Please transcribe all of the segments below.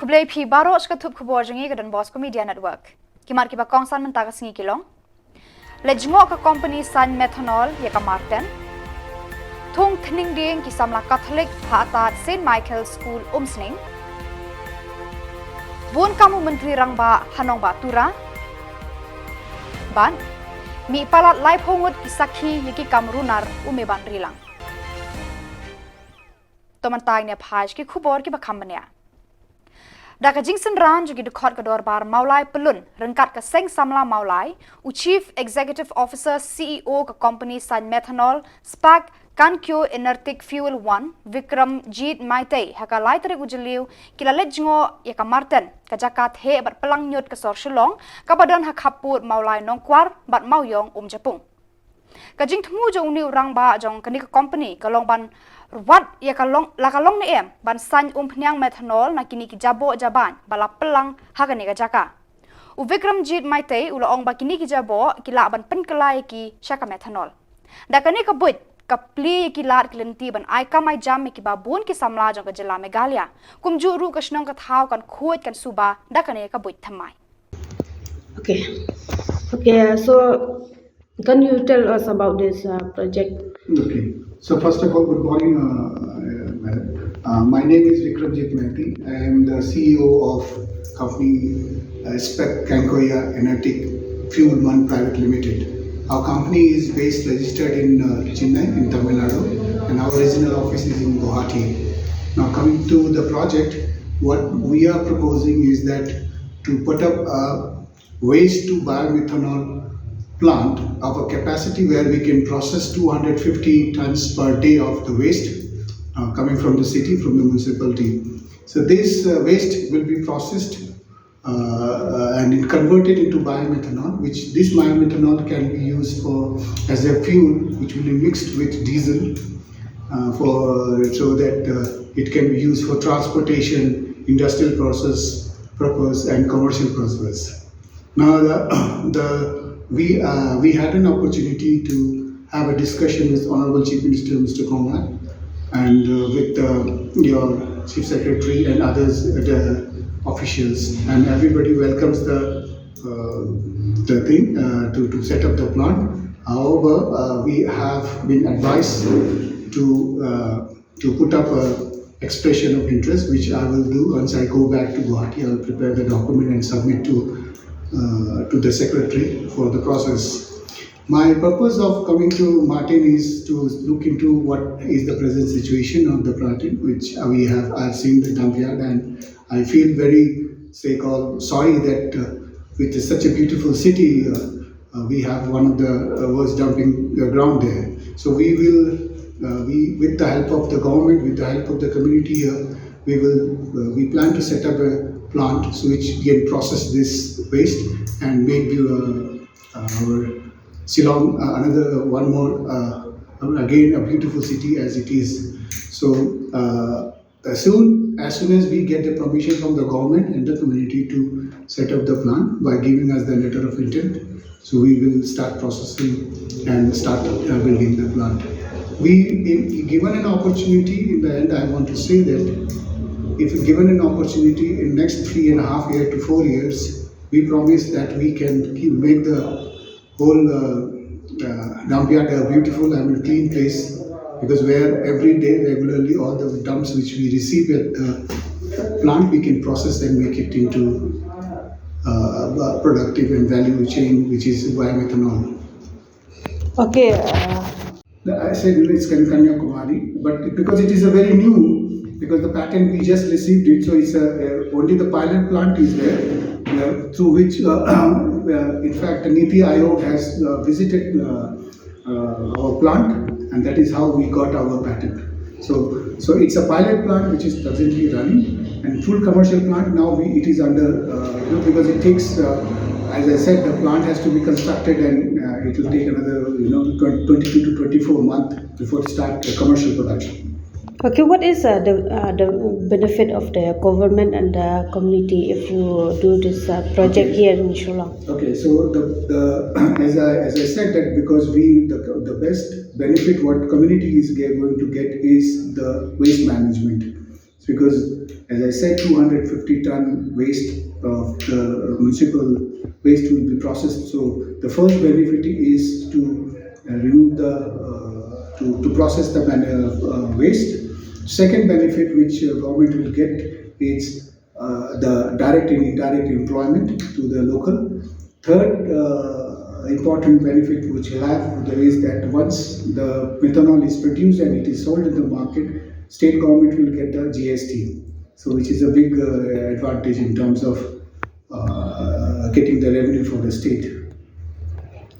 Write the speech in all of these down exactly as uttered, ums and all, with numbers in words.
Khublei phi baroh sha ka thup khubor jong ngi ka Don Bosco Media Network. Ki mat kiba kongsan mynta ka sngi ki long: Leit jngoh ka company saiñ methanol ïa ka Marten. Thung thning dieng ki samla Katholik ha atad Saint Michael School Umsning. Bun kam u Myntri Rangbah ha nongbah Tura. Bad mih palat laiphew ngut ki sakhi ïa ki kam runar u Meban Rilang. To mynta ngin ïa phai sha ki khubor kiba kham bniah. Da ka jingsynran jong ki dkhot ka dorbar Mawlai Pyllun ryngkat ka Seng Samla Mawlai, u Chief Executive Officer, C E O ka company saiñ methanol Spark Kankyo Enertic Fuel One, Vikramjit Maitei, ha ka lai tarik u Jylliew ki la leit jngoh ïa ka Marten, ka jaka theh bad plang ñiut ka sor Shillong kaba don ha khappud Mawlai Nongkwar bad Mawiong Umjapung. Ka jingthmu jong une u rangbah jong kane ka company ka long ban wad ïa ka long, la ka long ne em ban saiñ umphniang methanol na kine ki jaboh jabaiñ ba la plang ha kane ka jaka. U Vikramjit Maitei u la ong ba kine ki jaboh ki lah ban pynkylla ïa ki sha ka methanol. Da kane ka buit ka plie ïa ki lad ki lynti ban ai kam ai jam ïa kiba bun ki samla jong ka jylla Meghalaya. Kumjuh ruh ka shnong ka thaw kan khuid kan suba da kane ka buit thymmai. Okay. Okay, uh, so can you tell us about this uh, project? Okay. So first of all, good morning, uh, uh, madam. Uh, my name is Vikramjit Maitei. I am the C E O of company uh, Spec Kankoya Enertic Fuel One Private Limited. Our company is based registered in uh, Chennai in Tamil Nadu, and our regional office is in Guwahati. Now coming to the project, what we are proposing is that to put up a waste to biomethanol plant of a capacity where we can process two hundred fifty tons per day of the waste uh, coming from the city, from the municipality. So this uh, waste will be processed uh, uh, and converted into biomethanol, which this biomethanol can be used for as a fuel, which will be mixed with diesel uh, for so that uh, it can be used for transportation, industrial process purpose, and commercial purpose. Now, the, the we uh, we had an opportunity to have a discussion with Honorable Chief Minister Mister Conrad and uh, with uh, your Chief Secretary and others at the officials, and everybody welcomes the uh, the thing uh, to, to set up the plant. However, uh, we have been advised to uh, to put up a expression of interest, which I will do once I go back to Guwahati. I will prepare the document and submit to uh, to the secretary for the process. My purpose of coming to Martin is to look into what is the present situation of the Martin, which we have. I've seen the dump yard, and I feel very, say, call sorry that uh, with such a beautiful city, uh, uh, we have one of the uh, worst dumping uh, ground there. So we will, uh, we, with the help of the government, with the help of the community here, we will, uh, we plan to set up a plant so which can process this waste and make the, uh, our Shillong uh, another one more uh, again a beautiful city as it is. So uh, as soon as soon as we get the permission from the government and the community to set up the plant by giving us the letter of intent, so we will start processing and start uh, building the plant. We, in, given an opportunity, in the end, I want to say that if given an opportunity in next three and a half year to four years, we promise that we can keep, make the whole uh, uh, dump yard a beautiful and clean place, because where every day regularly all the dumps which we receive at the plant, we can process and make it into uh, a productive and value chain, which is biomethanol. Okay. Uh, I said it's Kanyakumari, but because it is a very new, because the patent we just received it, so it's a, uh, only the pilot plant is there, uh, through which, uh, uh, in fact, the Niti Aayog has uh, visited uh, uh, our plant, and that is how we got our patent. So, so it's a pilot plant which is presently running, and full commercial plant now we, it is under, uh, you know, because it takes, uh, as I said, the plant has to be constructed, and uh, it will take another, you know, twenty-two to twenty-four months before it start the commercial production. Okay, what is uh, the uh, the benefit of the government and the community if you do this uh, project here in Shillong? Okay, so the, the as I as I said that because we the, the best benefit what community is get, going to get is the waste management. Because, as I said, two hundred fifty ton waste of the municipal waste will be processed. So the first benefit is to uh, remove the uh, to, to process the man- uh, uh, waste. Second benefit which uh, government will get is uh, the direct and indirect employment to the local. Third uh, important benefit which will have is that once the methanol is produced and it is sold in the market, state government will get the G S T. So which is a big uh, advantage in terms of uh, getting the revenue for the state.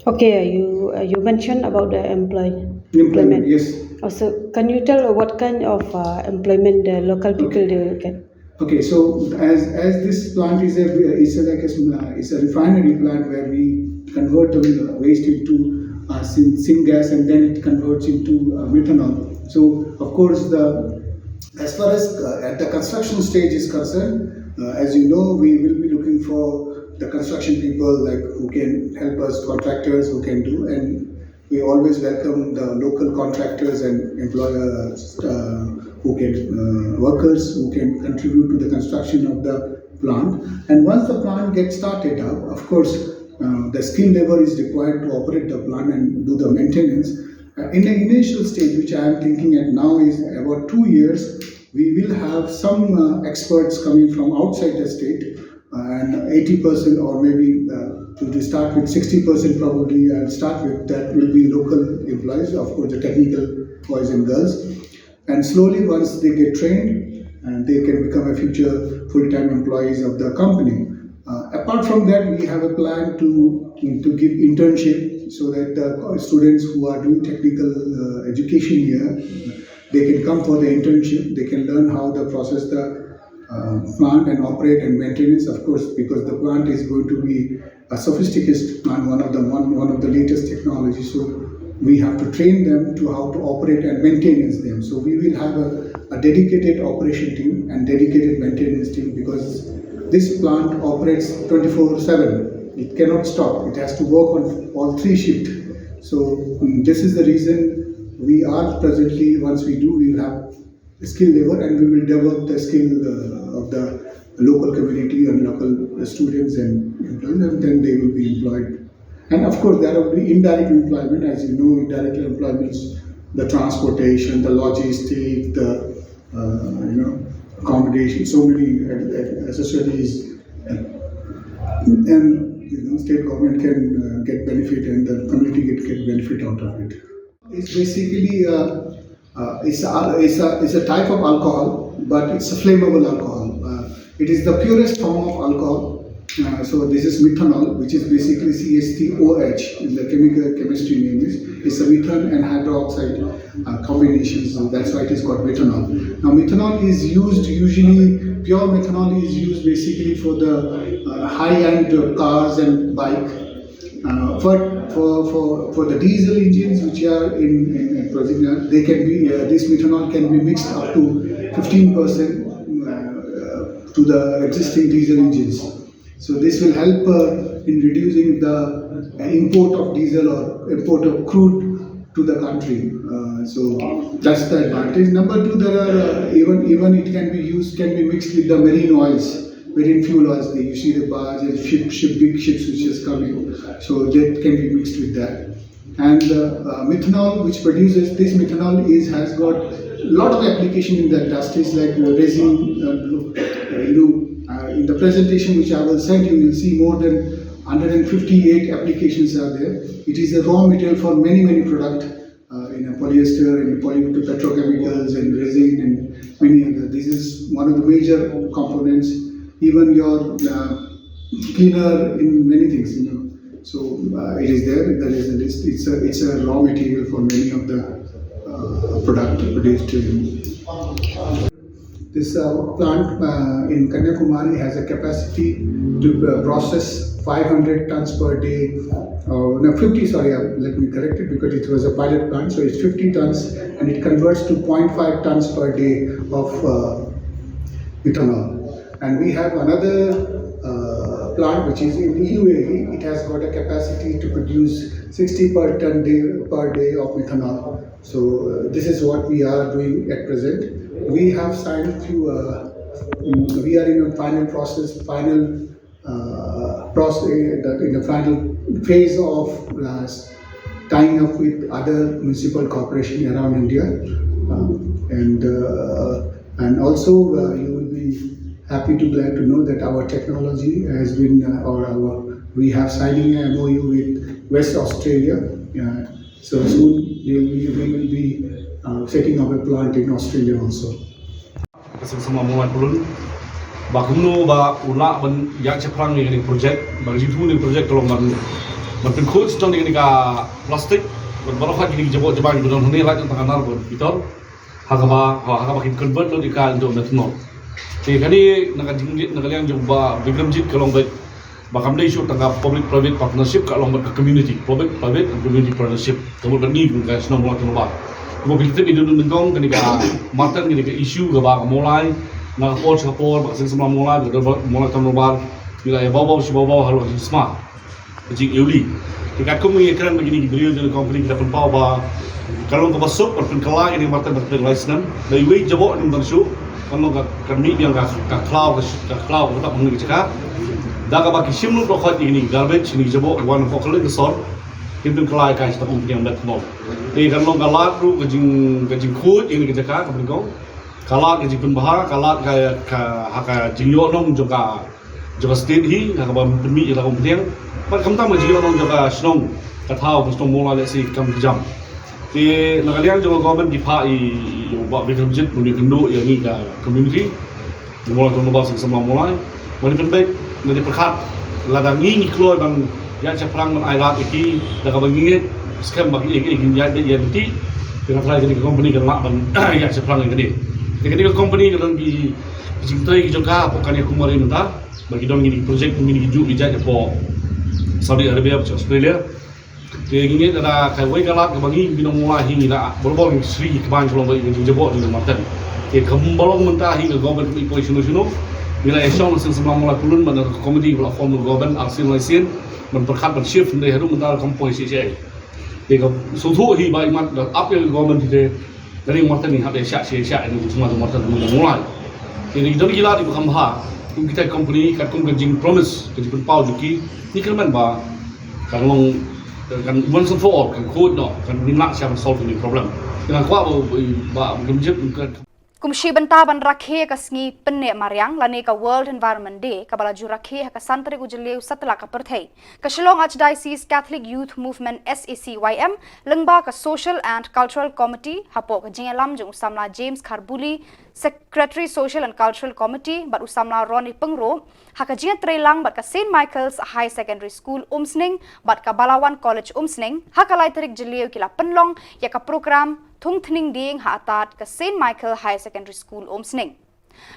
Okay, you uh, you mentioned about the employ- Employment, yes. Also, can you tell what kind of uh, employment the local people they will get? Okay, so as as this plant is a is a, like a, sm- is a refinery plant where we convert the waste into uh, syn- syngas and then it converts into uh, methanol. So of course the as far as uh, at the construction stage is concerned, uh, as you know, we will be looking for the construction people like who can help us, contractors who can do, and we always welcome the local contractors and employers uh, who can uh, workers who can contribute to the construction of the plant. And once the plant gets started up, of course, uh, the skilled labor is required to operate the plant and do the maintenance. Uh, in the initial stage, which I am thinking at now, is about two years. We will have some uh, experts coming from outside the state, and eighty percent or maybe uh, to, to start with sixty percent probably I'll start with that will be local employees, of course the technical boys and girls, and slowly once they get trained and they can become a future full-time employees of the company. Uh, apart from that, we have a plan to to give internship so that the students who are doing technical uh, education here, they can come for the internship, they can learn how the process the uh, plant and operate and maintenance, of course, because the plant is going to be a sophisticated plant, one of the one, one of the latest technologies. So we have to train them to how to operate and maintenance them. So we will have a, a dedicated operation team and dedicated maintenance team because this plant operates twenty-four seven. It cannot stop. It has to work on all three shifts. So mm, this is the reason we are presently, once we do, we will have skilled labor and we will develop the skill uh, of the local community and local students and employees, and then they will be employed. And of course, there will be indirect employment. As you know, indirect employments, the transportation, the logistic, the uh, you know accommodation, so many uh, accessories, and, and you know state government can uh, get benefit and the community get, get benefit out of it. It's basically a, uh, it's, a, it's, a, it's a type of alcohol, but it's a flammable alcohol. Uh, it is the purest form of alcohol. Uh, so this is methanol, which is basically C H three O H in the chemical chemistry name is. It's a methane and hydroxide uh, combination, so that's why it is called methanol. Now methanol is used usually, pure methanol is used basically for the uh, high-end uh, cars and bike. Uh, but for, for, for the diesel engines which are in, in, in Prajna, they can be uh, this methanol can be mixed up to fifteen percent uh, to the existing diesel engines. So this will help uh, in reducing the uh, import of diesel or import of crude to the country. Uh, so that's the advantage. Number two, there are uh, even even it can be used, can be mixed with the marine oils, marine fuel oils. They, you see the barge and ship, ship, big ships which is coming. So that can be mixed with that. And uh, uh, methanol, which produces this methanol, is has got a lot of application in the industries like uh, resin. Uh, you know, uh, in the presentation which I will send you, you'll see more than one hundred fifty-eight applications are there. It is a raw material for many many products uh, in a polyester and poly- petrochemicals and resin and many other. This is one of the major components. Even your uh, cleaner in many things, you know. So uh, it is there. There is a list. It's a it's a raw material for many of the uh, product produced in this uh, plant uh, in Kanyakumari has a capacity to uh, process five hundred tons per day. Uh, no, fifty, sorry, uh, let me correct it because it was a pilot plant. So it's fifty tons and it converts to zero point five tons per day of uh, methanol. And we have another uh, plant which is in U A E. It has got a capacity to produce sixty per ton day per day of methanol. So uh, this is what we are doing at present. We have signed few, uh, mm, we are in a final process, final uh, process, in the final phase of uh, tying up with other municipal corporation around India. Um, and uh, and also uh, you will be happy to glad to know that our technology has been, uh, or our, we have signing a M O U with West Australia. Uh, so soon we will be, we will be uh, setting up a plant in Australia also. Ka Seng Samla Mawlai Pyllun ba kumno ba u lah ban ïaid shaphrang ïa kane ka project, ba ka jingthmu kane ka project ka long ban, ban pynkhuid sdang ïa kane ka plastik, ban baroh kine ki jaboh jabai ba don hangne, lait tang ka nar ban pitor, ha kaba, ha kaba kin convert lut ïa ka into methanol. Te kane na ka jing, na ka liang jong Bah Bikramjit ka long beit ba kam dei shuh tang ka public private partnership, ka long bad ka community, public private and community partnership. Ka mut ba ngi kum ka shnong Mawlai Tyngkhap, kumba phi tip ïa u nyngkong, kane ka Martan, kane ka issue kaba ka Mawlai, na ka por sha ka por, ba ka Seng Samla Mawlai, ba ka Mawlai Tyngkhap, ngi la ïa baw baw shi baw baw halor ka jingsma, ka jingïohi. Te katkum ngi ïa kren ba kine ki briew jong ka company ki la pynpaw ba ka long kaba suk ban pynkylla ïa kane ka Martan ban pynlai snem. Da iwei jaboh ym don shuh, kan long ka, kan mih biang ka, ka khlaw, ka, ka khlaw kaba tap hangne ka jaka. Da kaba ki shim lut baroh khoit ïa kine ki garbage, kine ki jaboh wan hapoh ka leit ka sor, kin pynkylla ïa ka sha ka company methanol. Te kan long ka lad ruh ka jing, ka jingkhuid ïa kane ka jaka, ka pynlong. Ka lad ka jingpynbha, ka lad ka, ka, ha ka jingïohnong jong ka, jong ka state hi, ha kaba pynmih ïa la ka company. Bad khamtam ka jingïohnong jong ka shnong, ka thaw, ka shnong Mawlai lehse kam jam. Te na ka liang jong ka government ki phah ïa, ïa u Bah Bikramjit ban ïakynduh ïa ngi ka community Mawlai Tyngkhap, Seng Samla Mawlai, ban ïa pynbeit, ban ïa pyrkhat lada ngi ngi kloi ban ïaid shaphrang ban ailad ïa ki, da kaba ngi ngeit skhem ba ki, ki, ki ïaid beit ïa ki. Te nga tharai kane ka company kan lah ban ïaid shaphrang ïa kane. Te kane ka company ka don ki jingtrei ki jong ka hapoh Kanyakumari mynta, ba ki don kine ki project, kine ki juh ki jait hapoh Saudi Arabia, hapoh Australia. Te ngi ngeit lada kawei ka lad kaba ngi, ngi nong Mawlai hi, ngi la barabor ngi sri ki kbain ka long ba ngi jingjaboh jong ngi Martan. Te kumba long mynta hi, ka government ka poi shuh shuh, ngi la ïashong Seng Samla Mawlai Pyllun bad ka committee ba la form ka government arsien laisien ban pyrkhat ban shift, hynrei haduh mynta kam poi shisha. Te ka sngewthuh hi ba imat da ap ïa ka government hi te, ka ri Martan ngi hap ïa shah, shah, shah ïa ka sma jong Martan, jong Mawlai. Te ngi don ki lad kiba kham bha, kum kita ki company, katkum ka jing promise, ka jingpynpaw jong ki, ngi kyrmen ba kan long, kan once and for all, kan khuid noh, kan ngin lah shah ban solve ïa kane ka problem. Te nga kwah ba, ba, ba Bikramjit, ka Kum shi bynta ban rakhe ïa ka sngi pynneh mariang lane ka World Environment Day, kaba la ju rakhe ha ka san tarik u Jylliew satlak ka pyrthei, ka Shillong Archdiocese Catholic Youth Movement, S A C Y M, lyngba ka Social and Cultural Committee, hapoh ka jingïalam jong u samla James Kharbuli, Secretary Social and Cultural Committee, bad u samla Ronnie Pyngrope, ha ka jingïatreilang bad ka Saint Michael's Higher Secondary School Umsning bad ka Balawan College Umsning, ha ka lai tarik Jylliew ki la pynlong ïa ka program thung thning dieng ha attad ka Saint Michael Higher Secondary School Umsning.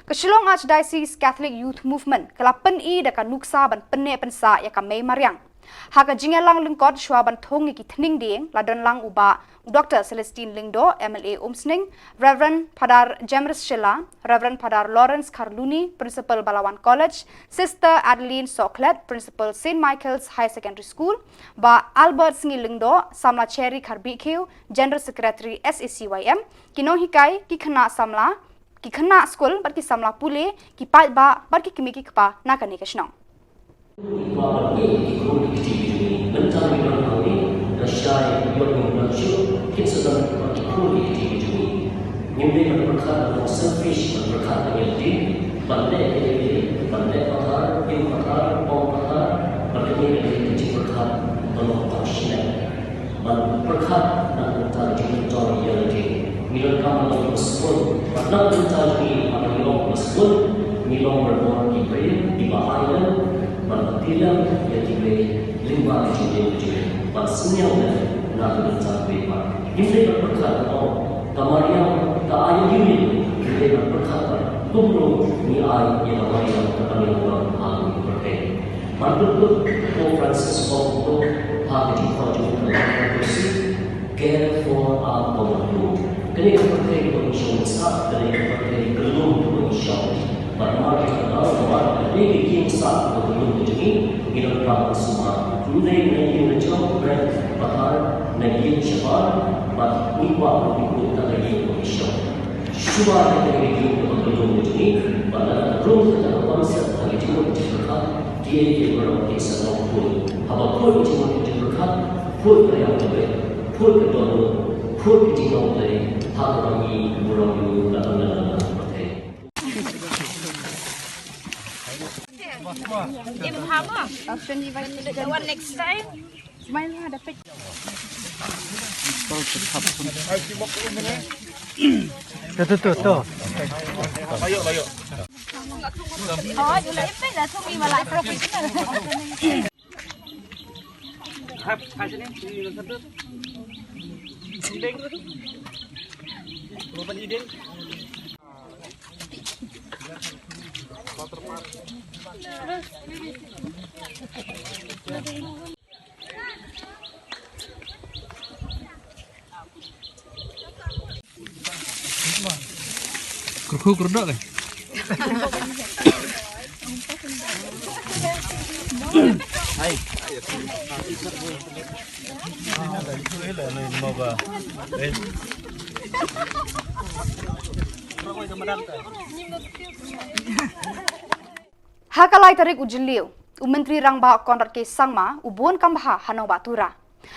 Ka Shillong Archdiocese Catholic Youth Movement ka la pyni da ka nuksa ban pynneh pynsah ïa ka mei mariang. Ha ka jingïalang lyngkot shuwa ban thung ïa ki thning dieng, la don lang u Bah Doctor Celestine Lyngdoh, M L A Umsning, Reverend Father James Shylla, Reverend Father Lawrence Kharluni, Principal Balawan College, Sister Adeline Sohkhlet, Principal Saint Michael's Higher Secondary School, Bah Albert Sngi Lyngdoh, Samla Cherry Kharbihkhiew, General Secretary, S A C Y M, ki nonghikai, ki khynnah samla, ki khynnah skul bad ki samla pule, ki paidbah bad ki kmie ki kpa na kane ka shnong. Ba ban ïeh ki khun ki kti ki jong ngi. Mynta ngi don hangne, lashai ïoh ngi ban shu, kin sa don ba ki khun ki kti ki jong ngi. Ngim dei ban pyrkhat ban selfish, ban pyrkhat ban ïeit, ban leh ïeit, ban leh pathar, im pathar, pom pathar, ban ïeit ïeit, ban pyrkhat ban long tang shlem. Ban pyrkhat na ka bynta jong ngi, jong ngi ïa lade. Ngi donkam ban long ba sbun. Bad na ka bynta jong ngi, ban long ba sbun, ngi long barabor ki briew kiba ai lem bad ban pynlong ïa kiwei lyngba ki jingim ki jong ngi. Ban synñiang lem na ka bynta kiwei pat. Ngim dei ban pyrkhat ban ong, ka mariang ka ai ïa kiwei, ngim dei ban pyrkhat ban kumno ngi ai ïa ka mariang ka pynlong ba ha ka pyrthei. Ban pynbeit u Pope Francis u ong ha ka jingkhot jong u, Care for our common home. Kane ka pyrthei kaba ngi shong sah, kane ka pyrthei ka lum kaba ngi shong. Bad namar kata ka daw, namar kane ka ïing sah kaba ka lum ka jong ngi, ngi donkam ban sumar. Ym dei na ïing na jong, na pathar, na ïing shabar, bad ngi kwah ban pynbeit ïa ka ïing kaba ngi shong. Shuwa da ka video ka ba ka jong ka jong i, ba la rung ka ta ka konsep ha ka jingmut ka jingpyrkhat, ki ei ki baroh ki sa long khuid. Haba khuid ka jingmut ka jingpyrkhat, khuid ka ïap ka beit, khuid ka dohnud, khuid ka jingïoh blei, ha kaba ngi burom ïa u na ka bynta ka pyrthei. Im haba. One next time. Smile ha, dapat. Tu, tu, tu, tu. Oh, you like it? That's what we were like professional. Kyrkhu kyrdok eh. Ha ka lai tarik u Jylliew, u Myntri Rangbah Conrad K Sangma u bun kam bha ha Nongbah Tura.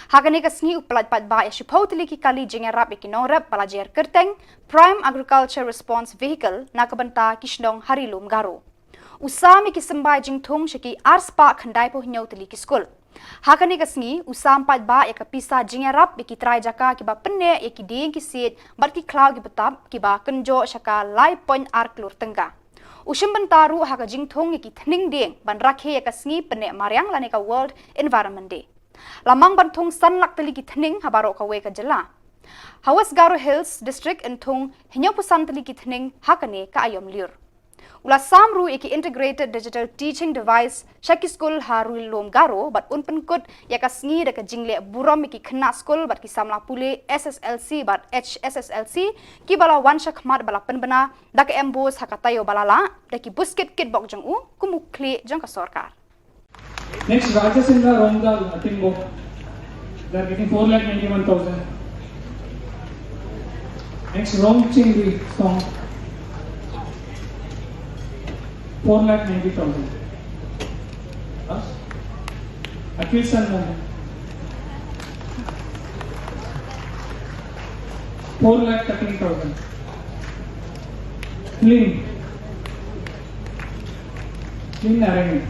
Ha kane ka sngi u pynlait paidbah ïa shiphew tylli ki kali jingïarap ïa ki nongrep ba la jer kyrteng Prime Agriculture Response Vehicle na ka bynta ki shnong ha Ri Lum Garo. U sam ïa ki symbai jingthung sha ki arspah khyndaiphew hynñiew tylli ki skul. Ha kane ka sngi u sam paidbah ïa ka pisa jingïarap ïa ki trai jaka kiba pynneh ïa ki dieng ki siej bad ki khlaw ki btap kiba kynjoh sha ka lai point ar klur tyngka. U shim bynta ruh ha ka jingthung ïa ki thning dieng ban rakhe ïa ka sngi pynneh mariang lane ka World Environment Day. La mang ban thung san lak tylli ki thning ha baroh kawei ka jylla. Ha West Garo Hills District yn thung hynñiewphew san tylli ki thning ha kane ka aïom lyiur. U la sam ruh ïa ki Integrated Digital Teaching Device sha ki skul ha Ri Lum Garo bad un pynkut ïa ka sngi da ka jingleh burom ïa ki khynnah skul bad ki samla pule S S L C bad H S S L C kiba la wan shakhmat ba la pynbna da ka M-BOSE ha ka taïew ba la lah da ki buskit kitbok jong u kum u khlieh jong ka sorkar. Next, Raja Singha Rongdal, Atimbo. They are getting four lakh ninety-one thousand. Next, Rongchingri Song. Four lakh ninety thousand. Huh? Akil Sangha. Four lakh thirteen thousand. Clean. Clean Narangin.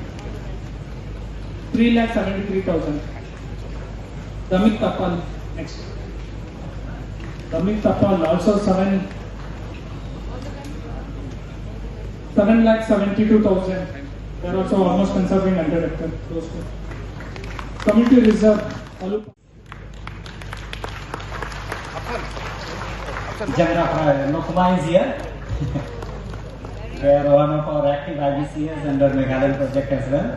Three lakh seventy-three thousand. Damik Tapal, next. Damik Tapal, also seven, seven lakh seventy-two thousand. They're also almost conserving hundred hectare, close to. Community reserve, Alu- Jangra Prai, Nokma is here. They are one of our active I B C S under Meghalaya project as well.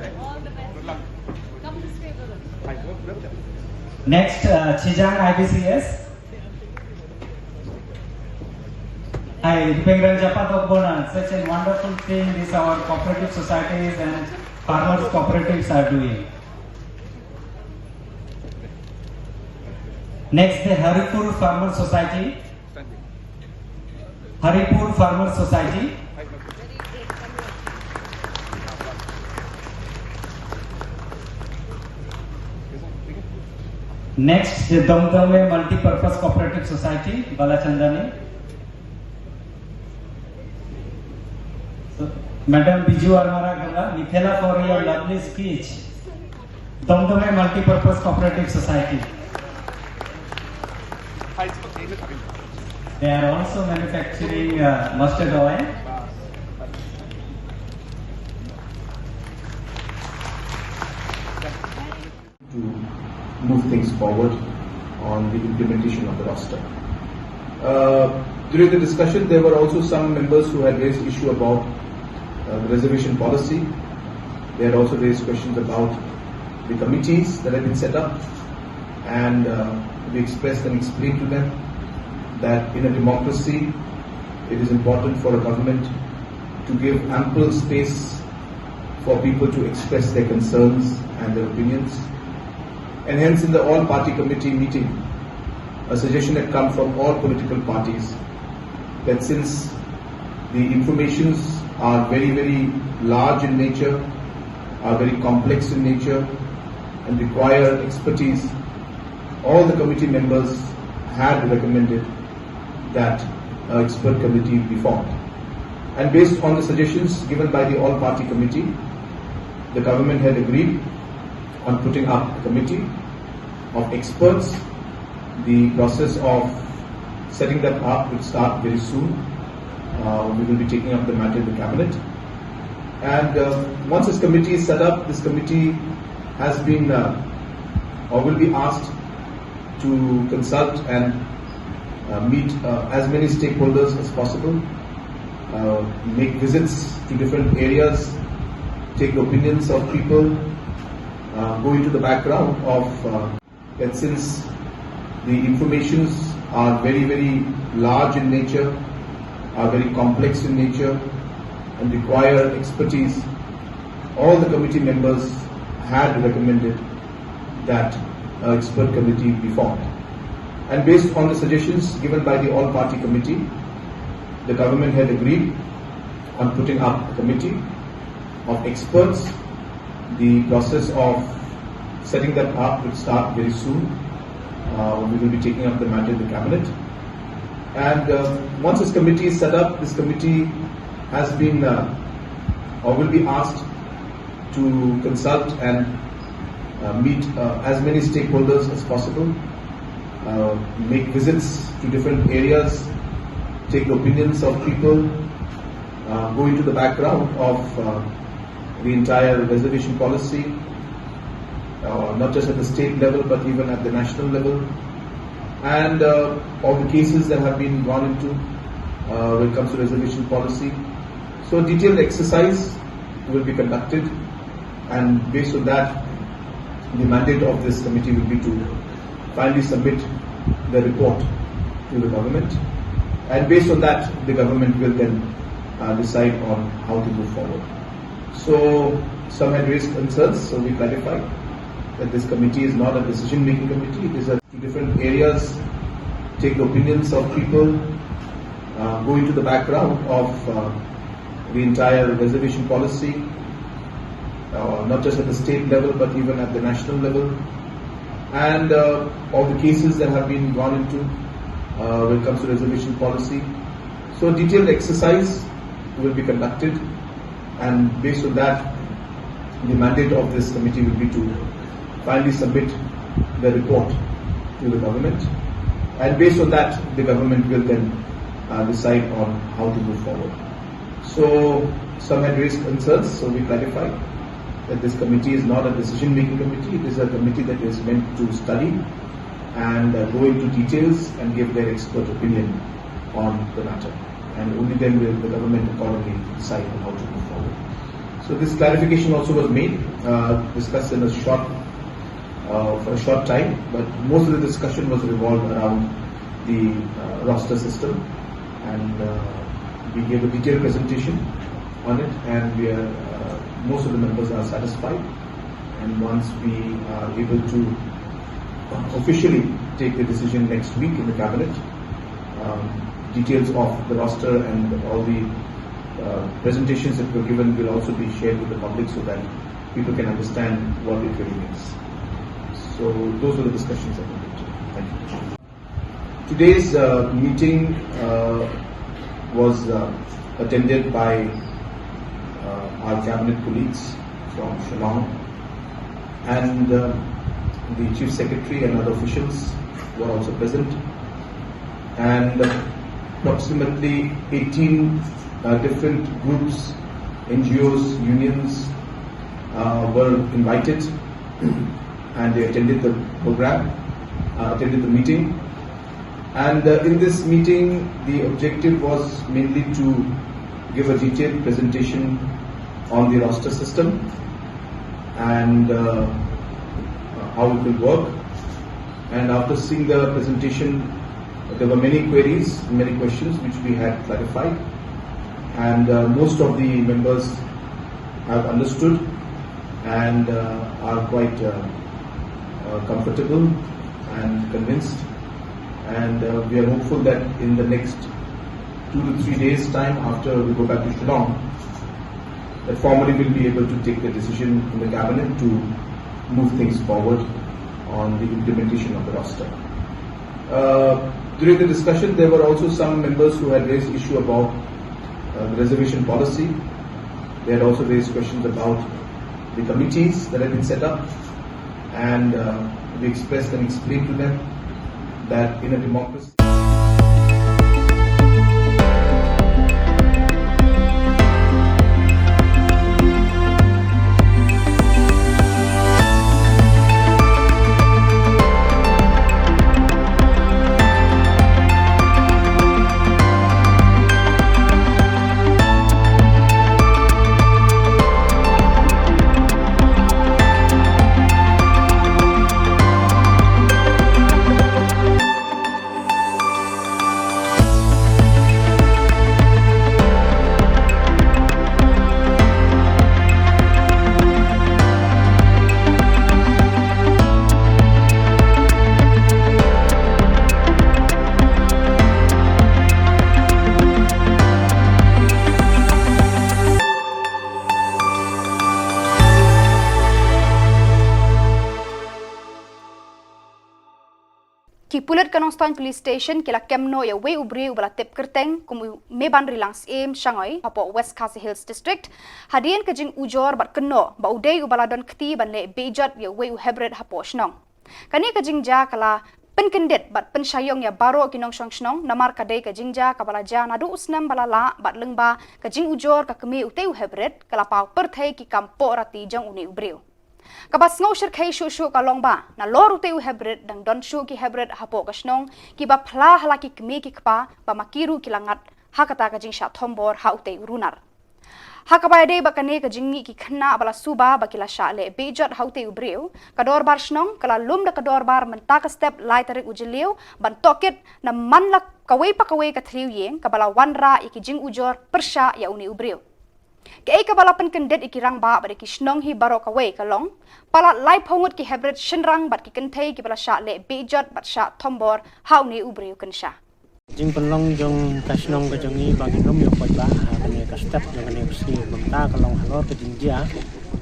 Next, uh, Chijang I B C S. Hi, Pengrang Japa Dokbona, such a wonderful thing these our cooperative societies and farmers cooperatives are doing. Next, the Haripur Farmer Society. Haripur Farmer Society. Next, the Domdome Multipurpose Cooperative Society, Balachandani. So, Madam Biju Armara Gala, Mithela for your lovely speech. Domdome Multipurpose Cooperative Society. They are also manufacturing, uh, mustard oil. To move things forward on the implementation of the roster. Uh, during the discussion, there were also some members who had raised issue about, uh, the reservation policy. They had also raised questions about the committees that have been set up, and, uh, we expressed and explained to them that in a democracy, it is important for a government to give ample space for people to express their concerns and their opinions. And hence, in the all-party committee meeting, a suggestion had come from all political parties that since the informations are very, very large in nature, are very complex in nature, and require expertise, all the committee members had recommended that an expert committee be formed. And based on the suggestions given by the all-party committee, the government had agreed on putting up a committee of experts. The process of setting that up will start very soon. Uh, we will be taking up the matter in the cabinet. And uh, once this committee is set up, this committee has been uh, or will be asked to consult and uh, meet uh, as many stakeholders as possible, uh, make visits to different areas, take the opinions of people, uh, go into the background of uh, that since the informations are very, very large in nature, are very complex in nature, and require expertise, all the committee members had recommended that an expert committee be formed. And based on the suggestions given by the all-party committee, the government had agreed on putting up a committee of experts. The process of setting that up will start very soon. Uh, we will be taking up the matter in the cabinet. And uh, once this committee is set up, this committee has been uh, or will be asked to consult and uh, meet uh, as many stakeholders as possible, uh, make visits to different areas, take the opinions of people, uh, go into the background of uh, the entire reservation policy, uh, not just at the state level but even at the national level, and uh, all the cases that have been gone into uh, when it comes to reservation policy. So a detailed exercise will be conducted, and based on that, the mandate of this committee will be to finally submit the report to the government, and based on that, the government will then uh, decide on how to move forward. So some had raised concerns, so we clarified that this committee is not a decision-making committee. It is a two different areas, take the opinions of people, uh, go into the background of uh, the entire reservation policy, uh, not just at the state level but even at the national level, and uh, all the cases that have been gone into uh, when it comes to reservation policy. So a detailed exercise will be conducted, and based on that, the mandate of this committee will be to finally submit the report to the government, and based on that, the government will then uh, decide on how to move forward. So some had raised concerns, so we clarified that this committee is not a decision-making committee. It is a committee that is meant to study and uh, go into details and give their expert opinion on the matter. And only then will the government accordingly decide on how to move forward. So this clarification also was made, uh, discussed in a short, uh, for a short time, but most of the discussion was revolved around the uh, roster system, and uh, we gave a detailed presentation on it, and we are, uh, most of the members are satisfied. And once we are able to officially take the decision next week in the cabinet, um, details of the roster and all the uh, presentations that were given will also be shared with the public so that people can understand what it really means. So those were the discussions that we did. Thank you. Today's uh, meeting uh, was uh, attended by uh, our cabinet colleagues from Shillong, and uh, the Chief Secretary and other officials were also present. And approximately eighteen uh, different groups, N G Os, unions uh, were invited and they attended the program, uh, attended the meeting. And uh, in this meeting, the objective was mainly to give a detailed presentation on the roster system and uh, how it will work. And after seeing the presentation, there were many queries, many questions which we had clarified. And uh, most of the members have understood and uh, are quite uh, uh, comfortable and convinced. And uh, we are hopeful that in the next two to three days' time after we go back to Shillong, that formally we'll be able to take the decision in the cabinet to move things forward on the implementation of the roster. Uh, during the discussion, there were also some members who had raised issue about uh, the reservation policy. They had also raised questions about the committees that have been set up, and uh, we expressed and explained to them that in a democracy, Ki pulit ka Nongstoiñ Police Station ki la kem noh ïa uwei u briew uba la tip kyrteng kum u Mebanrilang Syiem Shangoi hapoh West Khasi Hills District, hadien ka jingujor bad kynnoh ba u dei uba la don kti ban leh beh jot ïa uwei u heprit hapoh shnong. Kane ka jingjia ka la pynkyndit bad pynshah ïong ïa baroh ki nongshong shnong, namar ka dei ka jingjia kaba la jia naduh u snem ba la lah bad lyngba ka jingujor ka kmie utei u heprit ka la paw pyrthei ki kam pohrati jong une u briew. Kaba sngew shyrkhei shuh shuh ka long ba nalor utei u heprit dang don shuh ki heprit hapoh ka shnong kiba phla ha la ki kmie ki kpa ba ma ki ruh ki la ngat ha kata ka jingshah thombor ha utei u runar. Ha kaba ïadei bad kane ka jingmih ki khynnah ba la suba ba ki la shah leh beh jot ha utei u briew, ka dorbar shnong ka la lum da ka dorbar mynta ka step lai tarik u Jylliew ban tohkit namar la kawei pa kawei ka thliew ïing kaba la wanrah ïa ki jingujor pyrshah ïa une u briew. Kaei kaba la pynkyndit ïa ki rangbah bad ïa ki shnong hi baroh kawei ka long, palat laiphew ngut ki heprit shynrang bad ki kynthei kiba la shah leh beh jot bad shah thombor ha une u briew kynsha. Jingpynlong jong ka shnong ka jong ngi ba ngin ym ïoh paidbah ha kane ka step jong kane ka sngi, mynta ka long halor ka jingjia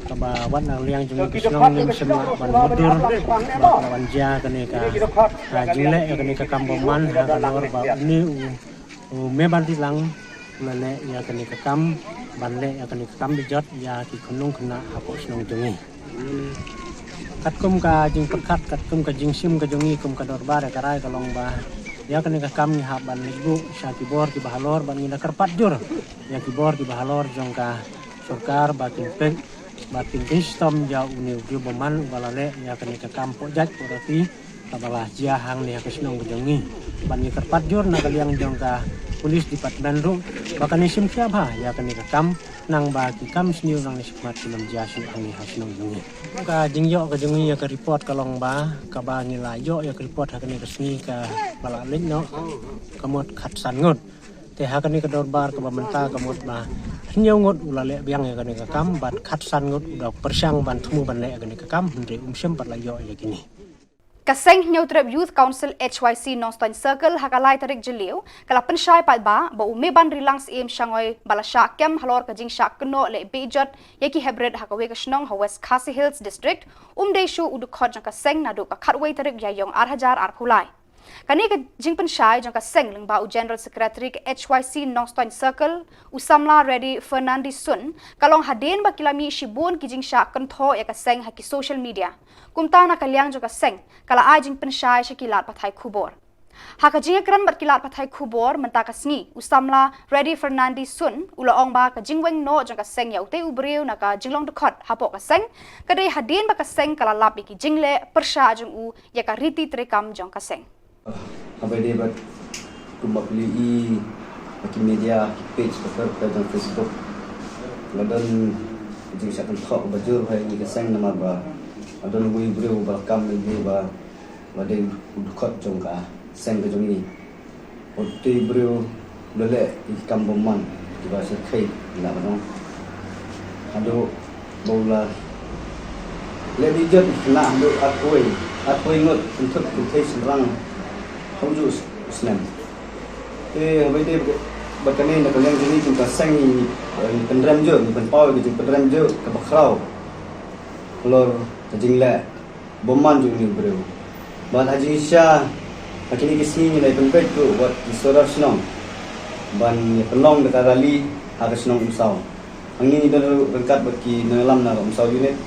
kaba wat na liang jong ngi ka shnong ngim shym lah ban mutdur ba ka la wan jia kane ka, ka jingleh ïa kane ka kam bymman ha ka lor ba une u, u Mebanrilang u la leh ïa kane ka kam, ban leh ïa kane ka kam beh jot ïa ki khynnah khynnah hapoh shnong jong ngi. Katkum ka jingpyrkhat, katkum ka jingshim ka jong ngi kum ka dorbar ïa ka rai ka long ba ïa kane ka kam ngi hap ban leit buh sha ki bor kiba halor bad ngi la kyrpad jur ïa ki bor kiba halor jong ka sorkar ba kin peit, ba kin pynshitom ïa une u briew bymman uba la leh ïa kane ka kam poh jait poh rati kaba la jia hangne ha ka shnong ka jong ngi. Bad ngi kyrpad jur na ka liang jong ka police department ruh ba kan ïashim khia bha ïa kane ka kam, nang ba ki kam sniew nangne shakhmat kin ym jia shuh hangne ha shnong jong ngi. Ka jingïoh ka jong ngi ïa ka report ka long ba kaba ngi la ïoh ïa ka report ha kane ka sngi kaba la leit noh ka mut khatsan ngut. Te ha kane ka dorbar kaba mynta ka mut ba hynñiew ngut u la leh biang ïa kane ka kam bad khatsan ngut u da pyrshang ban thmu ban leh ïa kane ka kam, hynrei um shym pat la ïoh ïa kine. Ka seng Hynñiewtrep Youth Council H Y C Nongstoiñ Circle ha ka lai tarik Jylliew ka la pynshai paidbah ba u Mebanrilang Syiem Shangoi ba la shah kem halor ka jingshah kynnoh leh beh jot ïa ki heprit ha kawei ka shnong ha West Khasi Hills District um dei shuh u dkhot jong ka seng naduh ka khatwei tarik Ïaïong ar hajar arphew lai. Kane ka jingpynshai jong ka seng lyngba u General Secretary ka H Y C Nongstoiñ Circle, u samla Reddy Fernandez Sun, ka long hadien ba ki la mih shibun ki jingshah kynthoh ïa ka seng ha ki social media. Kumta na ka liang jong ka seng ka la ai jingpynshai sha ki lad pathai khubor. Ha ka jingïakren bad ki lad pathai khubor mynta ka sngi, u samla Reddy Fernandez Sun u la ong ba ka jingweng noh jong ka seng ïa utei u briew na ka jinglong dkhot hapoh ka seng ka dei hadien ba ka seng ka la lap ïa ki jingleh pyrshah jong u ïa ka riti treikam jong ka seng. Haba ïadei bad kumba phi la ïohi ha ki media, ki page, ka page jong Facebook, la don jingshah kynthoh ba jur ha ïa ka seng namar ba la don uwei u briew ba la kam ïa u briew ba la dei u dkhot jong ka seng ka jong ngi. Utei u briew u la leh ki kam bymman kiba shyrkhei, ngi lah ban ong. Haduh ba u la leh beh jot ïa ki khynnah haduh arphew, arphew ngut, kynthup kynthei shynrang ha ujuh u snem. Te haba ïadei bad Bad kane na ka liang jong ngi kum ka seng ngi, eh, ngi pynrem jur, ngi pynpaw ïa ka jingpynrem jur kaba khraw halor ka jingleh bymman jong une u briew. Bad ha jingshisha ha kine ki sngi ngi la pynbeit ruh bad ki sordar shnong ban ïa pynlong da ka rally ha ka shnong Umsaw. Hangne ngi don ruh ryngkat bad ki nongïalam na ka Umsaw unit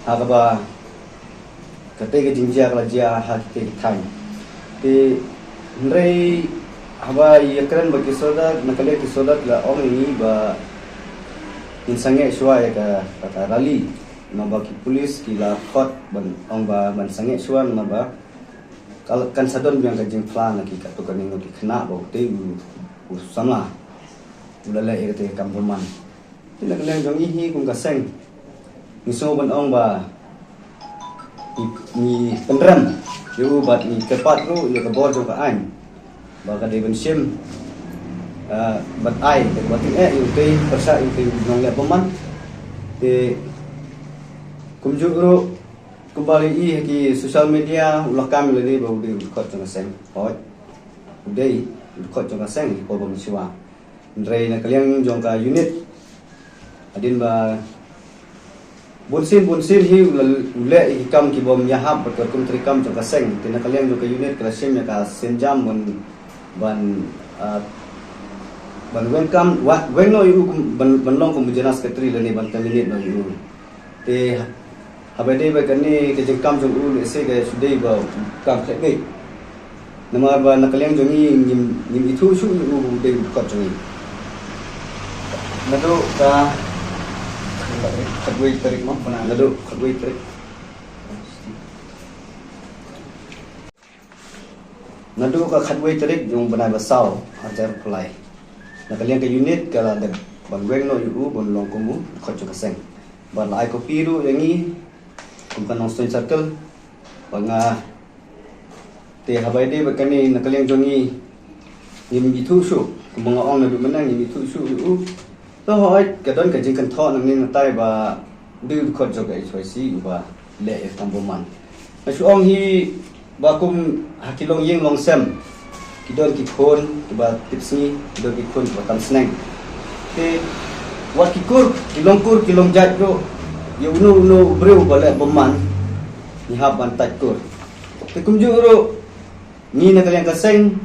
ha kaba kata ka jingjia ka la jia ha kita ki thaiñ. Te hynrei haba ïakren bad ki sordar, na ka liang ki sordar ki la ong ïa ngi ba ngin sangeh shuwa ïa ka, ka, ka rally. Namar ba ki pulit ki la khot ban ong ba ban sangeh shuwa namar ba ka, kan sa don biang ka jingphla na ki katto katne ki khynnah ba utei u, u samla u la leh ïa kata ka kam bymman. Te na ka liang jong ngi hi kum ka seng ngi sngew ban ong ba ngi, ngi pynrem ïa u bad ngi kyrpad ruh ïa ka bor jong ka aiñ ba ka dei ban shim, ah, bad ai da kaba tyngeh ïa utei pyrshah ïa utei u nongleh bymman. Te kumjuh ruh kumba la ïohi ha ki social media u la kam ïa lade ba u dei u dkhot jong ka seng. Hooid, u dei u dkhot jong ka seng ha ki por ba mynshuwa. Hynrei na ka liang jong ka unit hadien ba bunsien bunsien hi u la, u leh ïa ki kam ki bym ïahap bad ka kum treikam jong ka seng. Te na ka liang jong ka unit ka la shim ïa ka sienjam ban, ban, ah, ban weng kam, wa-, weng noh ïa u kum, ban, ban long kum u general secretary lane ban terminate noh ïa u. Te haba dei ba kane ka jingkam jong u lehse ka shu dei ba kam khlem beit. Namar ba na ka liang jong ngi ngim, ngim ithuh shuh ïa u ba u dei u dkhot jong ngi. Naduh ka khatwei tarik mo, naduh khatwei tarik. Naduh ka khatwei tarik jong u bnai ba saw arhajar arphew lai, na ka liang ka unit ka la dep ban weng noh ïa u ban long kum u dkhot jong ka seng. Bad la ai copy ruh ïa ngi kum ka Nongstoiñ Circle ba nga, te haba ïadei bad kane na ka liang jong ngi ngim ithuh shuh, kumba nga ong naduh mynne ngim ithuh shuh ïa u. To hooid ka don ka jingkynthoh nangne nangtai ba u dei u dkhot jong ka H Y C uba leh ïa ka kam bymman. Nga shu ong hi ba kum ha ki longïing longsem ki don ki khun kiba tipsngi, ki don ki khun kiba tam sneng. Te wat ki kur, ki long kur, ki long jait ruh, ïa uno uno u briew uba leh bymman ngi hap ban tait kur. Te kumjuh ruh ngi na ka liang ka seng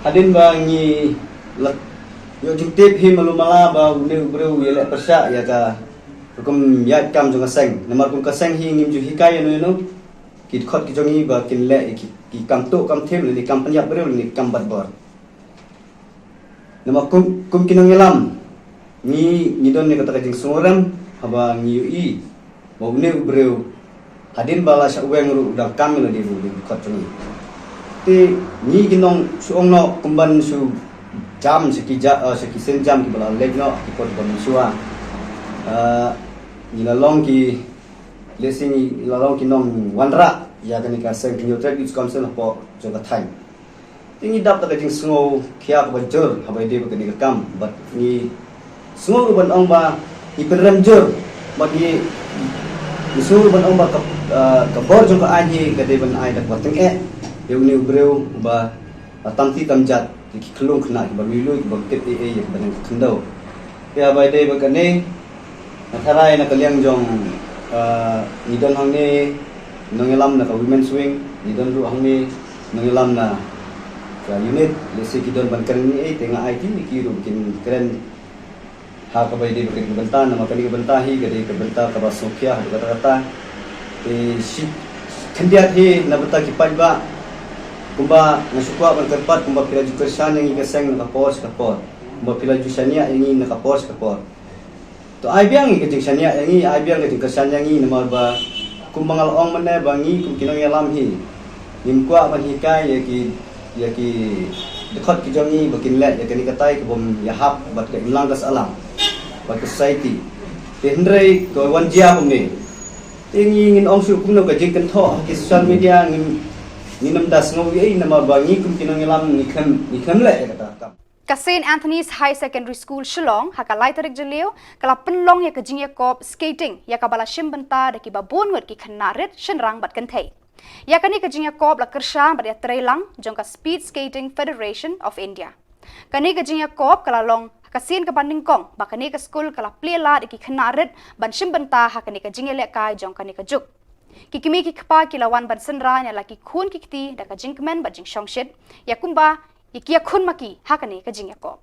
hadien ba ngi la ïoh jingtip hi malu mala ba une u briew u ïaleh pyrshah ïa ka rukom ïaid kam jong ka seng. Namar kum ka seng hi ngim ju hikai ïano ïano ki dkhot ki jong ngi ba kin leh ïa ki, ki kam tuh kam thim lane ki kam pynïap briew lane ki kam bat bor. Namar kum, kum ki nongïalam ngi, ngi don ïa kata ka jingsngewrem haba ngi ïohi ba une u briew hadien ba la shah weng ruh u dang kam ïa lade ruh u dei u dkhot jong ngi. Te ngi ki nong shu ong noh kumban shu jam sha ki ja, eh, sha ki sienjam kiba la leit noh ha ki por kiba mynshuwa. Eh, ngi la long ki, lehse ngi la long ki nongwanrah ïa kane ka seng Hynñiewtrep Youth Council hapoh jong ka thaiñ. Te ngi dap da ka jingsngewkhia kaba jur haba ïadei bad kane ka kam bad ngi sngew ruh ban ong ba ngi pynrem jur bad ngi, ngi sngew ruh ban ong ba ka, ah, ka bor jong ka aiñ hi ka dei ban ai da kaba tyngeh ïa une u briew uba, ah, tam kti tam jat ïa ki khyllung khynnah kiba lui lui kiba tip ei ei ïa kiba nang khyndew. Te haba ïadei bad kane nga tharai na ka liang jong, ah, ngi don hangne nongïalam na ka Women's Wing, ngi don ruh hangne nongïalam na ka unit, lehse ki don ban kren ei ei te nga ai kti ïa ki ruh ba kin kren ha kaba ïadei bad kane ka bynta, namar kane ka bynta hi ka dei ka bynta kaba sngewkhia haduh katta katta. Te shi khyndiat hi na bynta ki paidbah, kumba nga shu kwah ban kyrpad kumba phi la ju kyrshan ïa ngi ka seng na ka por sha ka por, kumba phi la ju shaniah ïa ngi na ka por sha ka por. To ai biang ka jingshaniah ïa ngi, ai biang ka jingkyrshan ïa ngi namar ba kumba nga la ong mynne ba ngi kum ki nongïalam hi ngim kwah ban hikai ïa ki, ïa ki dkhot ki jong ngi ba kin leh ïa kane katai ka bym ïahap bad ka imlang ka sahlang bad ka society. Te hynrei ka wan jia kumne. Te ngi ngin ong shuh kumno ka jingkynthoh ha ki social media ngin, ngin ym da sngew ei ei namar ba ngi kum ki nongïalam ngi khlem, ngi khlem leh ïa kata ka kam. Ka Saint Anthony's High Secondary School Shillong ha ka lai tarik Jylliew ka la pynlong ïa ka jingïakop skating ïa kaba la shim bynta da kiba bun ngut ki khynnah rit shynrang bad kynthei. Ïa kane ka jingïakop la kyrshan bad ïatreilang jong ka Speed Skating Federation of India. Kane ka jingïakop ka la long ha ka sien kaba nyngkong ba kane ka skul ka la plie lad ïa ki khynnah rit ban shim bynta ha kane ka jingïalehkai jong kane ka juk. Ki kmie ki kpa ki la wan ban synran ïa la ki khun ki kti da ka jingkmen bad jingshongshit ïa kumba ïa ki ïakhun ma ki ha kane ka jingïakop.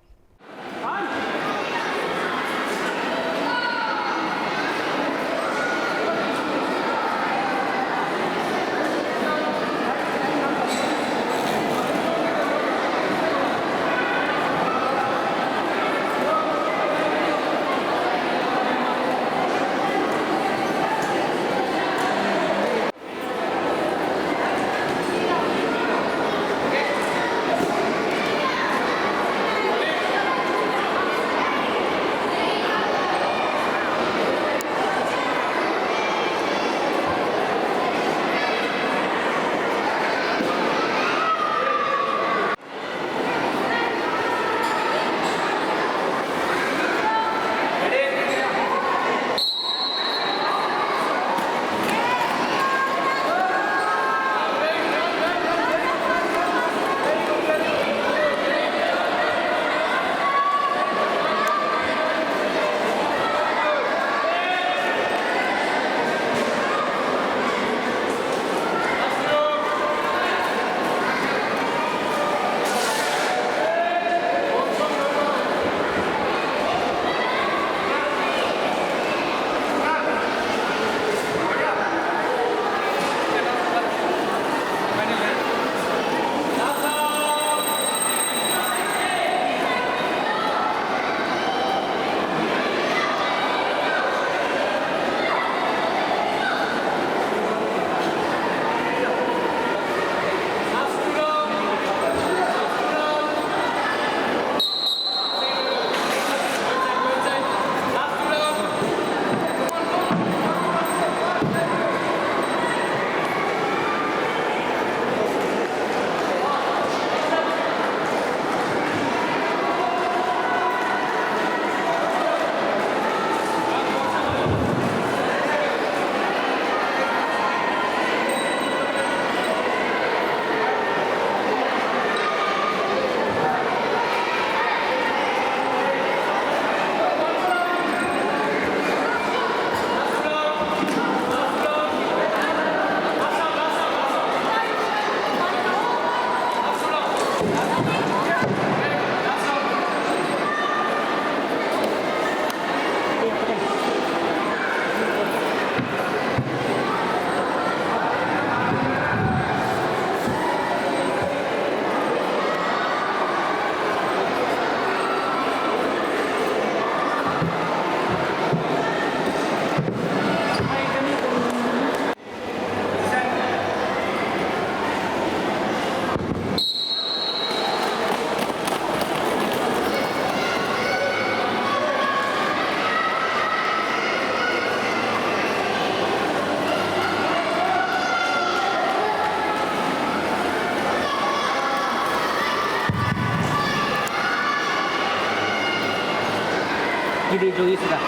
Ki dei jong ngi shuh.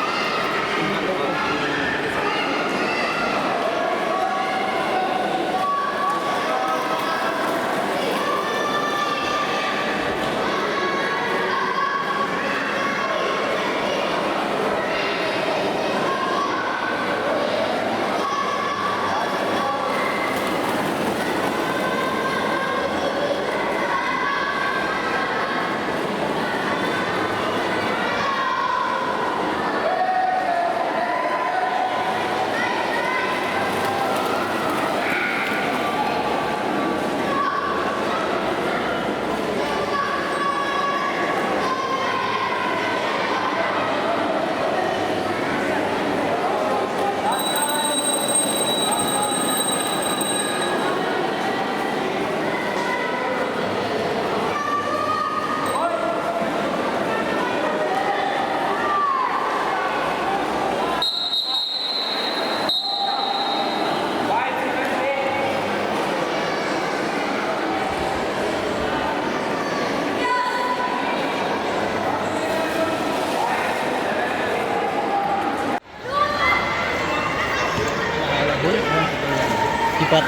Kipat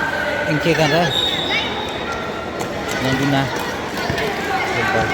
engke kan ra. Nang duna. Kipat.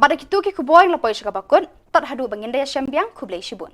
Bad da kito ki khubor ngi la poi sha kaba kut, tad haduh ban da ïashem biang, khublei shibun.